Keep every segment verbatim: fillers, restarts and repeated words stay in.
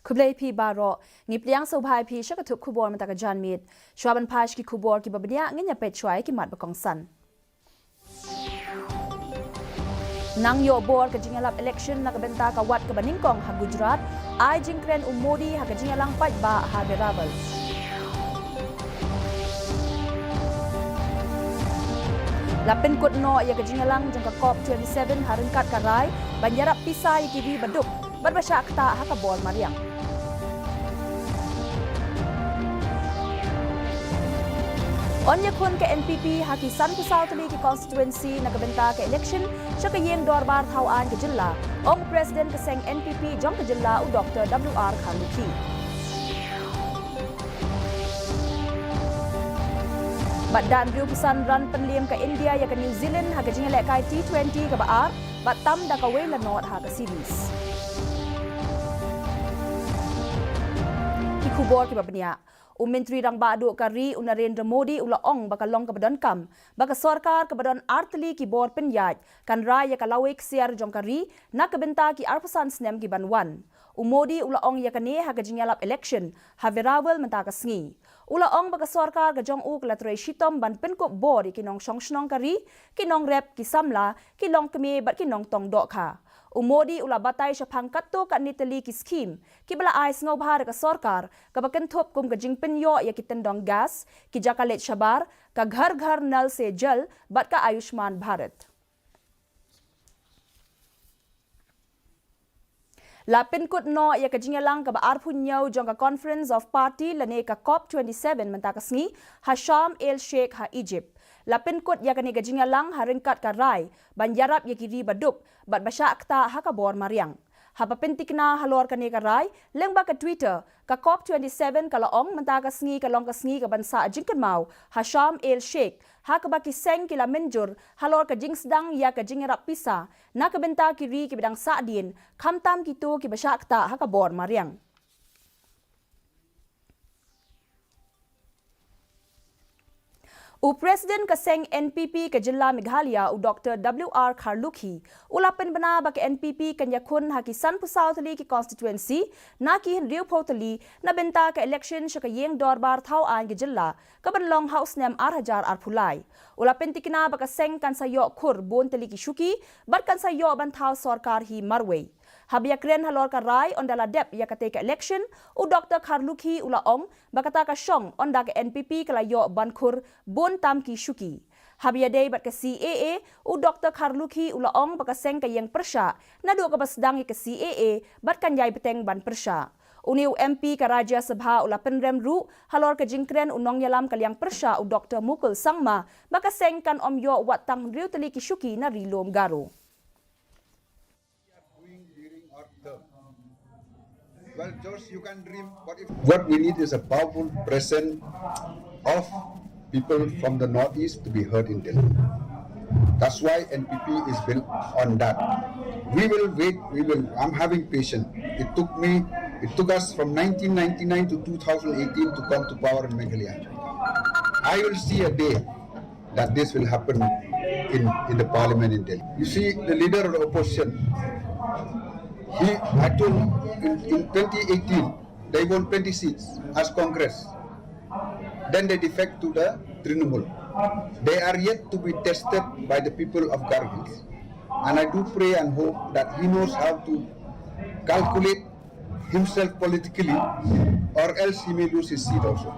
Khublei phi baroh, ngi pdiang sngewbha ïa phi sha ka thup khubor mynta ka janmiet. Shuwa ban phai sha ki khubor kiba bniah, ngin ïa peit shuwa ïa ki mat ba kongsan. Nang ïoh bor ka jingïalap election na ka bynta ka wat kaba nyngkong ha Gujarat, ai jingkren u Modi ha ka jingïalang paidbah ha Veravel. La pynkut noh ïa ka jingïalang jong ka COP twenty-seven ha ryngkat ka rai ban ïarap pisa ïa ki ri ba duk bad ba shah ktah ha ka bor mariang. Yn ïakhun ka NPP ha ki sanphew saw tylli ki constituency na ka bynta ka election sha ka ïing dorbar thaw aiñ ka jylla, ong President ka seng NPP jong ka jylla u Doctor W R Kharlukhi. Bad da hynriewphew san run pynliem ka India ïa ka New Zealand ha ka jingïalehkai T twenty kaba ar, bad tam da kawei la nod ha ka series. Ki khubor kiba bniah. U Myntri Rangbah Duh ka ri u Narendra Modi u la ong ba ka long kaba donkam ba ka sorkar kaba don artylli ki bor pynïaid kan rai ïa ka lawei ksiar jong ka ri na ka bynta ki arphew san snem ki ban wan. U Modi u la ong ïa kane ha ka jingïalap election ha Veravel mynta ka sngi. U la ong ba ka sorkar ka jong u ka la trei shitom ban pynkup bor ïa ki nongshong shnong ka ri, ki nongrep, ki samla, ki longkmie bad ki nongtong dohkha. U Modi u la batai shaphang katto katne tylli ki skhim kiba la ai sngewbha da ka sorkar, kaba kynthup kum ka jingpynïoh ïa ki tyndong gas, ki jaka leit shabar, ka Ghar Ghar Nal Se Jal bad ka Ayushman Bharat. La pynkut noh ïa ka jingïalang kaba arphew hynñiew jong ka Conference of Party lane ka COP twenty-seven mynta ka sngi ha Sharm El Sheikh ha Egypt. La pynkut ïa kane ka jingïalang ha ryngkat ka rai ban ïarap ïa ki ri ba duk bad ba shah ktah ha ka bor mariang. Haba pyntikna halor kane ka rai lyngba ka Twitter, ka COP twenty-seven ka la ong mynta ka sngi ka long ka sngi kaban sah jingkynmaw ha Sharm El Sheikh, ha kaba ki seng ki la mynjur halor ka jingsdang ïa ka jingïarap pisa na ka bynta ki ri kiba dang sahdien, khamtam kito kiba shah ktah ha ka bor mariang. U President ka seng NPP ka jylla Meghalaya u Doctor W R Kharlukhi u la pynbna ba ka NPP kan ïakhun ha ki sanphew saw tylli ki constituency na ki hynriewphew tylli na bynta ka election sha ka ïing dorbar thaw aiñ ka jylla kaban long ha u snem ar hajar arphew lai. U la pyntikna ba ka seng kan sa ïoh khur bun tylli ki shuki bad kan sa ïoh ban thaw sorkar hi marwei. Haba ïakren halor ka rai ynda la dep ïa katei ka election, u Doctor Kharlukhi u la ong ba kata ka shong ynda ka NPP ka la ïoh ban khur bun tam ki shuki. Haba ïadei bad ka CAA, u Doctor Kharlukhi u la ong ba ka seng ka ïeng pyrshah naduh kaba sdang ïa ka CAA bad kan ïai bteng ban pyrshah. Une u MP ka Rajya Sabha u la pynrem ruh halor ka jingkren u nongïalam ka liang pyrshah u Doctor Mukul Sangma ba ka seng kan ym ïoh wat tang hynriew tylli ki shuki na Ri Lum Garo. Doing during our term. Well, George, you can dream, but if what we need is a powerful presence of people from the Northeast to be heard in Delhi. That's why NPP is built on that. We will wait, we will, I'm having patience. It took me, it took us from nineteen ninety-nine to two thousand eighteen to come to power in Meghalaya. I will see a day that this will happen in, in the parliament in Delhi. You see, the leader of the opposition, he, I told him, in, in twenty eighteen, they won twenty seats as Congress. Then they defect to the Trinamool. They are yet to be tested by the people of Garo Hills. And I do pray and hope that he knows how to calculate himself politically, or else he may lose his seat also.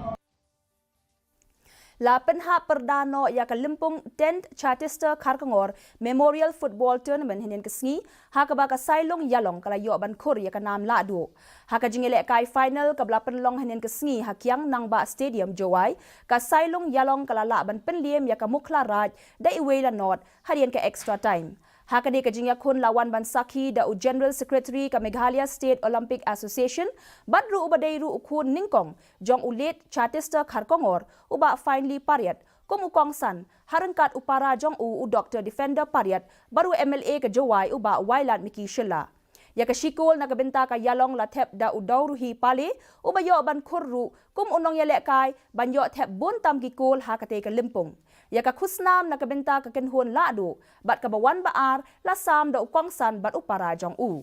La pynhap pyrda noh ïa ka lympung tenth Chartista Kharkongor Memorial Football Tournament hynnin ka sngi, ha kaba ka Sailung Ïalong ka la ïoh ban khur ïa ka nam lahduh. Ha ka jingïalehkai final kaba la pynlong hynnin ka sngi ha Kiang Nangbah Stadium, Jowai, ka Sailung Ïalong ka la lah ban pynliem ïa ka Mukhla Raij da iwei la nod hadien ka extra time. Ha kane ka jingïakhun la wan ban sakhi da u General Secretary ka Meghalaya State Olympic Association, bad ruh uba dei ruh u khun nyngkong jong u late Chartista Kharkongor, u Bah Finely Pariat, kum u kongsan ha ryngkat u para jong u, u Doctor Defender Pariat, bad u MLA ka Jowai, u Bah Wailadmiki Shylla. Ïa ka shi kol na ka bynta ka Ïalong la thep da u Dawruhi Pale, uba ïoh ban khur ruh kum u nongïalehkai ban ïoh thep bun tam ki kol ha katei ka lympung. Ïa ka khusnam na ka bynta ka kynhun lahduh bad kaba wan ba ar la sam da u kongsan bad u para jong u.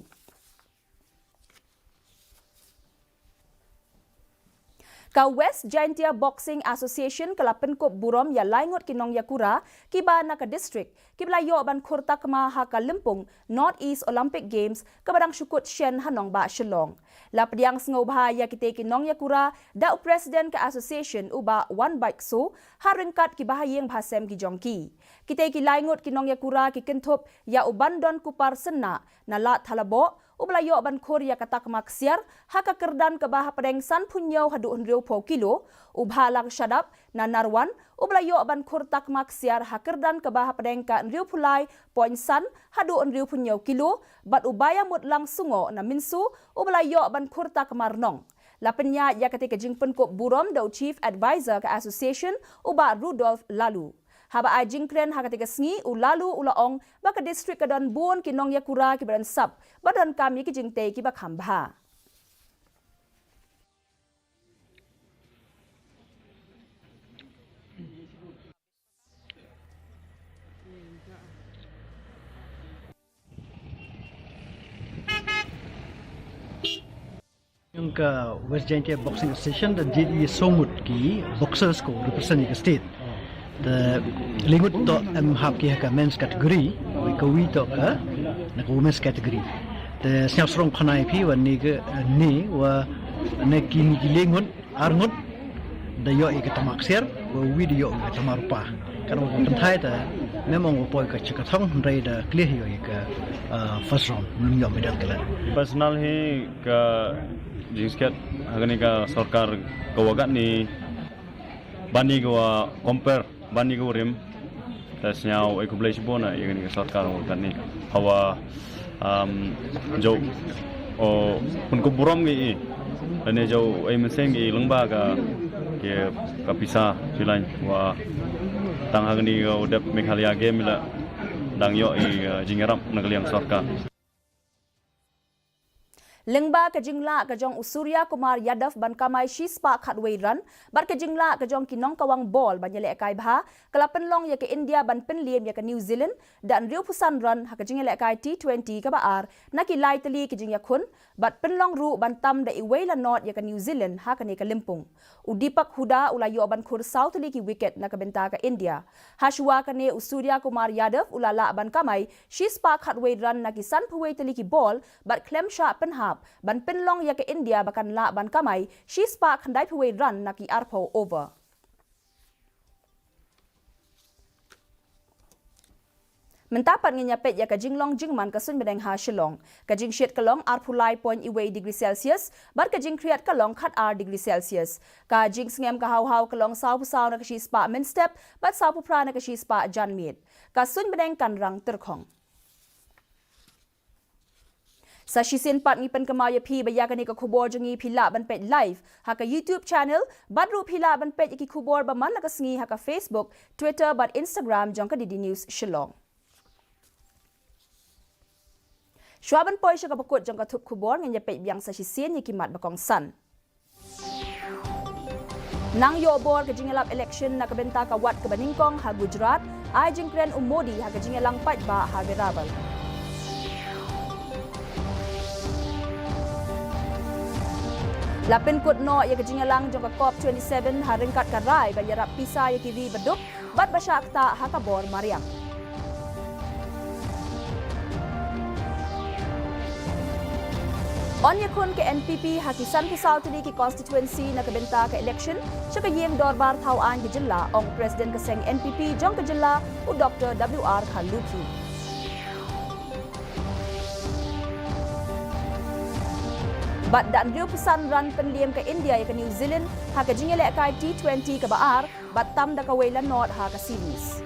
Ka West Jaintia Boxing Association ka la pynkup burom ïa lai ngut ki nongïakura kiba na ka district kiba la ïoh ban khur takma ha ka lympung North East Olympic Games kaba dang shu kut shen ha nongbah Shillong. La pdiang sngewbha ïa kitei ki nongïakura da u president ka association u Bah Wanbait Kso ha ryngkat ki bahaïing bahasem ki jong ki. Kitei ki lai ngut ki nongïakura ki kynthup ïa u Bandon Kupar Synna na Lad Thalaboh, uba la ïoh ban khur ïa ka takma ksiar ha ka kyrdan kaba hapdeng sanphew hynñiew haduh hynriewphew kilo, u Bhalang Shadap na Narwan, uba la ïoh ban khur takma ksiar ha kyrdan kaba hapdeng ka hynriewphew lai point san haduh hynriewphew hynñiew kilo, bad u Baïamutlang Sungoh na Mynso, uba la ïoh ban khur takma rnong. La pynïaid ïa katei ka jingpynkup burom da u Chief Advisor ka Association, u Bah Rudolph Laloo. Haba ai jingkren ha katei ka sngi, u Laloo u la ong ba ka district ka don bun ki nongïakura kiba don sap, ba donkam ïa ki jingtei kiba kham bha. Jong ka West Jaintia Boxing Association da jied ïa saw ngut ki boxers ko represent ïa ka state. Te lai ngut to em hap ki ha ka men's category, wei ka wi to ka na ka women's category. Te sñiaw srong khana ïa phi wa ne ka ne wa ne ki ni ki lai ngut, ar ngut da ïoh ïa ka takma ksiar, wa wi da ïoh ïa ka takma rupa. Kan wa ka pynthai ta mem ong wa poi ka cha ka thong, hynrei da clear ïoh ïa ka, ah, first round, ym ïoh medal kala. Personal hi ka jingskhet ha kane ka sorkar ka wa gat ni bani ka wa compare bani ka wa rim. Ta sñiaw ai khublei shibun ïa kane ka sorkar wa gat ni. Hawa, um, jauh o pynkup burom ngi i. Lane jauh ai mynsiem ngi i lyngba ka, ka, ka pisa filaiñ wa tang ha kane ka u dep Meghalaya Game la dang ïoh i, uh, jingïarap na ka liang sorkar. Lyngba ka jinglah ka jong u Surya Kumar Yadav ban kamai shispah khatwei run, bad ka jinglah ka jong ki nongkawang bol ban ïalehkai bha, ka la pynlong ïa ka India ban pynliem ïa ka New Zealand da hynriewphew san run ha ka jingïalehkai T twenty kaba ar na ki lai tylli ki jingïakhun, bad pynlong ruh ban tam da iwei la nod ïa ka New Zealand ha kane ka lympung. U Deepak Hooda u la ïoh ban khur saw tylli ki wicket na ka bynta ka India. Hashwa kane u Surya Kumar Yadav u la lah ban kamai shispah khatwei run na ki sanphew wei tylli ki bol, bad khlem shah pynhap ban pynlong ïa ka India ba kan lah ban kamai shispah khyndaiphew wei run na ki arphew over. Mynta pat ngin ïa peit ïa ka jinglong jingman ka suiñ bneng ha Shillong. Ka jingshit ka long arphew lai point iwei degree Celsius, bad ka jingkhriat ka long khatar degree Celsius. Ka jingsngem ka haw haw ka long sawphew saw na ka shispah mynstep, bad sawphew phra na ka shispah janmiet. Ka suiñ bneng kan rang tyrkhong. Sa shisien pat ngi pynkynmaw ïa phi ba ïa kane ka khubor jong ngi phi lah ban peit live ha ka YouTube channel, bad ruh phi lah ban peit ïa ki khubor ba man la ka sngi ha ka Facebook, Twitter bad Instagram jong ka D D News Shillong. Shuwa ban poi sha kaba kut jong ka thup khubor, ngin ïa peit biang sa shisien ïa ki mat ba kongsan. Nang ïoh bor ka jingïalap election na ka bynta ka wat kaba nyngkong ha Gujarat, ai jingkren u Modi ha ka jingïalang paidbah ha Veraval. La pynkut noh ïa ka jingïalang jong ka COP twenty-seven ha ryngkat ka rai ban ïarap pisa ïa ki ri ba duk bad ba shah ktah ha ka bor mariang. Yn ïakhun ka N P P ha ki sanphew saw tylli ki constituency na ka bynta ka election sha ka ïing dorbar thaw aiñ ka jylla, ong President ka seng N P P jong ka jylla u Doctor W R Kharlukhi. Bad da hynriewphew san run pynliem ka India ïa ka New Zealand ha ka jingïalehkai T twenty kaba ar, bad tam da kawei la nod ha ka series.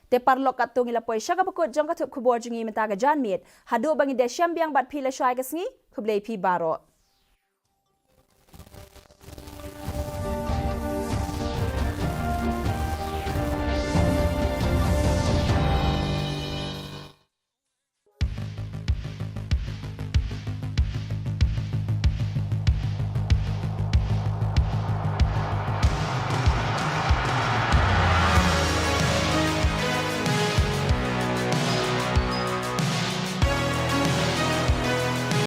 Te paralok, katto ngi la poi sha kaba kut jong ka thup khubor jong ngi mynta ka janmiet. Haduh ba ngin ïashem biang bad phi lashai ka sngi, khublei phi baroh.